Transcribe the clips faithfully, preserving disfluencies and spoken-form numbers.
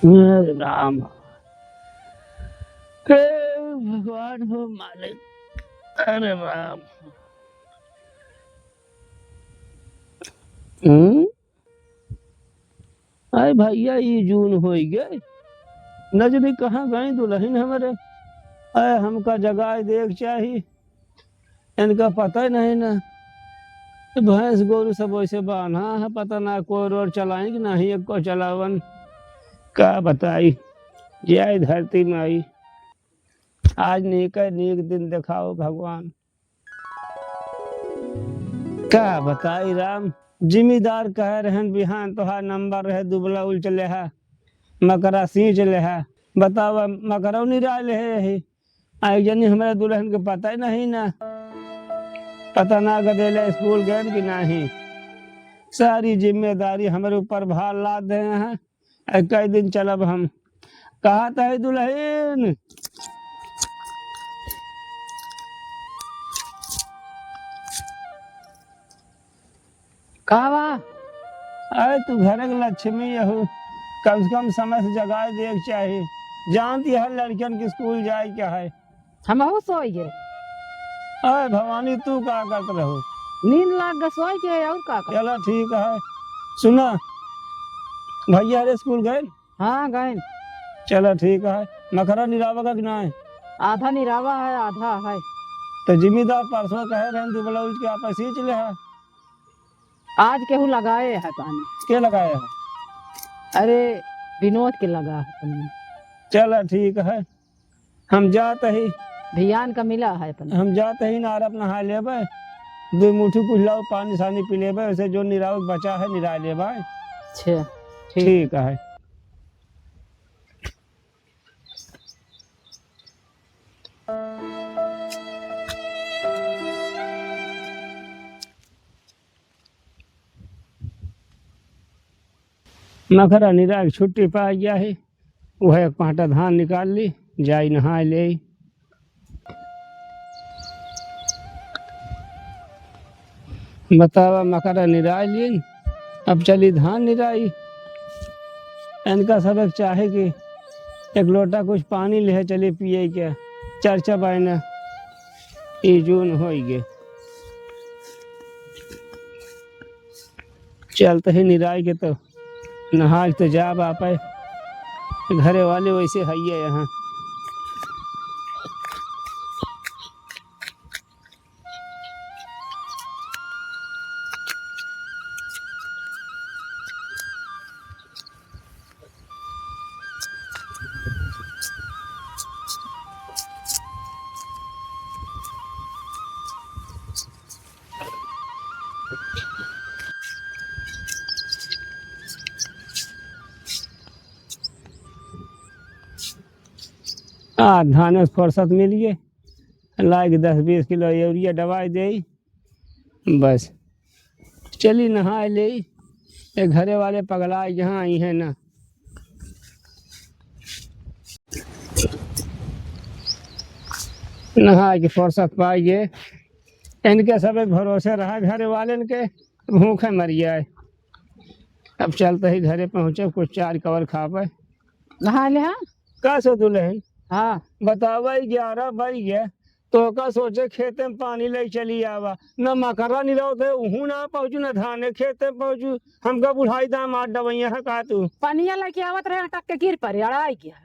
हे राम, हे भगवान हो मालिक, अरे राम। हम्म? अरे भइया, ई जून होइ गए, न जनी कहाँ गई दुलहिन हमरे। अरे हमका जगाए देख चाही, इनका पता ही नहीं ना। भैंस गोरू सब वैसे बान्हा है, पता ना कोई रोड चलाएं कि नहीं, एको चलावन। का बताई, जय धरती माई, आज नीक नीक दिन देखाओ भगवान। का बताई राम, जिम्मेदार कहे रहन बिहान तोहार नंबर रहे, दुबला उल चले है, मकरा सींच ले है। बतावा, मकरौ निराय ले है यही। आ एक जनी हमरे दुलहिन के पता ही नहीं ना, पता ना गदेले स्कूल गए कि नहीं। सारी जिम्मेदारी हमरे ऊपर भार लाद दे हैं। ए, कई दिन चलब हम। कहाँ तही दुलहिन? का बा? अरे, तू घरे के लक्ष्मी यहू, कम से कम समय से जगाए देख चाही। जानती है लड़कियन के स्कूल जाए क्या है। हमहू सोई गए। अरे भवानी, तू का करत रहो? नींद लाग गए, सोई गए, और का कर? चला ठीक है। सुना, भैया हरे स्कूल गए? हाँ, गए। चला ठीक है। मकरा निरावा का कि ना है? आधा निरावा है, आधा है। तो जिम्मेदार परसों कहे रहे, तू ब्लाउज के आपस सींच ले है। आज केहू लगाए है पानी। के लगाए है? अरे, विनोद के लगा है पानी। चला ठीक है। हम जात ही। भियान का मिला है अपन। हम जात ही, नारप नहा लेबे, दो मुट्ठी कुछ लाओ, पानी सानी पी लेबे, वैसे जो निराव बचा है निरा लेबे। अच्छा, ठीक। ठीक है। मखरा निराग छुट्टी पा गया है। वह एक पाटा धान निकाल ली, जाई नहाए ले। बतावा, मकरा निराई लीन, अब चली धान निराई। इनका सब एक चाहे कि एक लोटा कुछ पानी ले चली पिए के, चर्चा बायना ई जून होई गे। चलत ही निराई के तो नहा के तो जाब आपे। घरे वाले वैसे हइये यहाँ। आ, धाने से फुर्सत मिल गए, लाइके दस बीस किलो यूरिया दवाई दे, बस चली नहाए ले। ये घरे वाले पगला यहाँ आई हैं ना, नहाए के फुर्सत पाइए। इनके सब एक भरोसे रहा घरे वाले इनके, भूखे मर जाए। अब चलते ही घरे पहुँचे, कुछ चार कवर खा पाए। नहा ले, हाँ? का सो दुल्हन? हाँ। बतावा, ग्यारह बज गया, तो का सोचे खेते में पानी ले चली आवा। न मकरा निरावत है, उहू ना पहुँचू, न धाने खेते में पहुँचू। हमका बुढ़ाई दामाद डबैया है का तू? पनिया लेके आवत रहे, अटक के गिर पड़े, अड़ाई गया।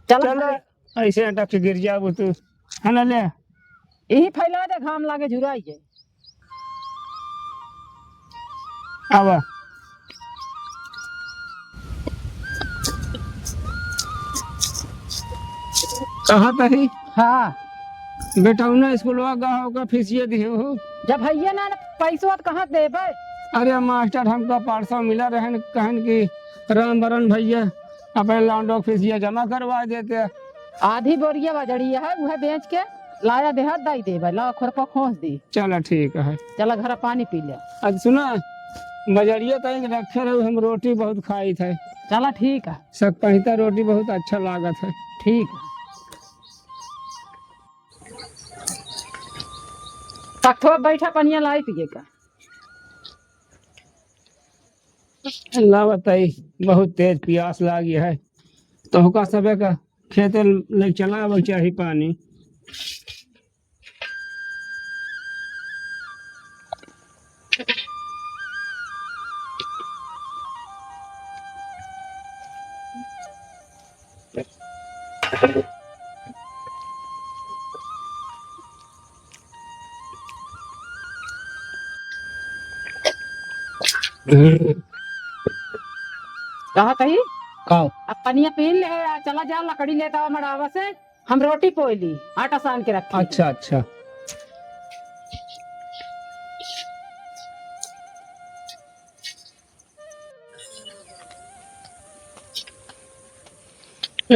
चल चल, भाई। ऐसे अटक के गिर जाबू तू, है ना? ले। यही फैला दे, घाम लागे झुराई जाए। आवा। कहाँ तही? हाँ। बेटौना स्कूलवा गा होगा, फीसिए दिहे हो। जब भैया ना, ना पैसवा तो कहाँ देबे? अरे मास्टर, हमका पाँच सौ मिला रहन, कहन कि राम बरन भैया अपने लौंडो के फीसिया जमा करवा देते। आधी बोरिया बजड़िया है, वह बेच के लाया देहात दाई देबे, ला खुरपा खोस दी। चला ठीक है। चला घरा पानी पी ले। अच्छा सुना, बजरिया तक रखे रहो, हम रोटी बहुत खाई थे। चला ठीक है। सब पहिता रोटी बहुत अच्छा लागत है। ठीक है। तख्तवा बैठा, पनिया लाई पिए का। ना बताई, बहुत तेज पियास लागी है। तोहका सबे का खेते ले चलावे चाही पानी। कहा कही? का? अब पनिया पीन ले, आ, चला जा, लकड़ी लेता हुआ मड़ावा से, हम रोटी पोई ली, आटा सान के रखी। अच्छा, अच्छा।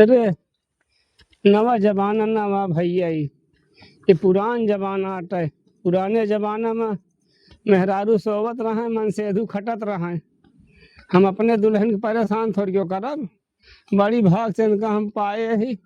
अरे, नवा जमाना नवा भैया, ई, ई पुरान जमाना अटे। पुराने जमाना में मेहरारू सोवत रहे, मनसेधू खटत रहे। हम अपने दुल्हन के परेशान थोड़ियो करब। बड़ी भाग से इनका हम पाए ही।